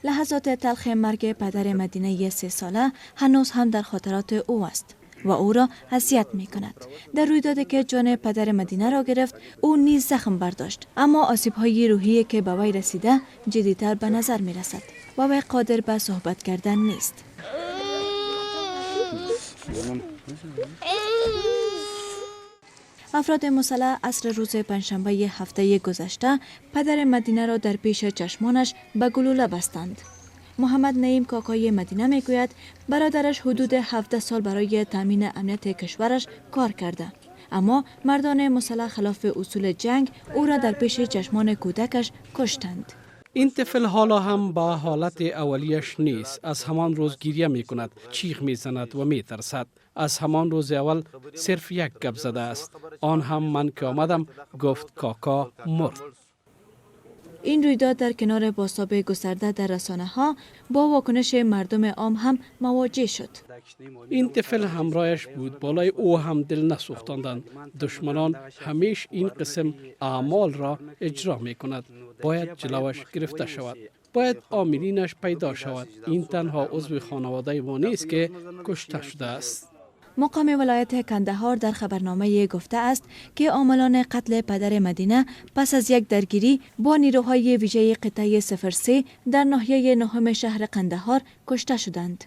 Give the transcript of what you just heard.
لحظات تلخ مرگ پدر مدینه 3 ساله هنوز هم در خاطرات او است و او را اذیت می کند. در رویدادی که جان پدر مدینه را گرفت، او نیز زخم برداشت، اما آسیب های روحی که به وی رسیده جدیتر به نظر می رسد و وی قادر به صحبت کردن نیست. افراد مسلح عصر روز پنجشنبه هفته گذشته پدر مدینه را در پیش چشمانش به گلوله بستند. محمد نعیم، کاکای مدینه، میگوید برادرش حدود 17 سال برای تامین امنیت کشورش کار کرده، اما مردان مسلح خلاف اصول جنگ او را در پیش چشمان کودکش کشتند. این طفل حالا هم با حالت اولیش نیست. از همان روز گریه می کند، چیغ می زند و می ترسد. از همان روز اول صرف یک گپ زده است، آن هم من که آمدم گفت کاکا مرد. این رویداد در کنار بازتاب گسترده در رسانه ها با واکنش مردم عام هم مواجه شد. این طفل همراهش بود، بالای او هم دل نسوختاندند. دشمنان همیش این قسم اعمال را اجرا می کند. باید جلوش گرفته شود، باید عاملینش پیدا شود. این تنها عضو خانواده ما نیست که کشته شده است. مقام ولایت کندهار در خبرنامه گفته است که عاملان قتل پدر مدینه پس از یک درگیری با نیروهای ویژه قطعه 03 در ناحیه نهم شهر قندهار کشته شدند.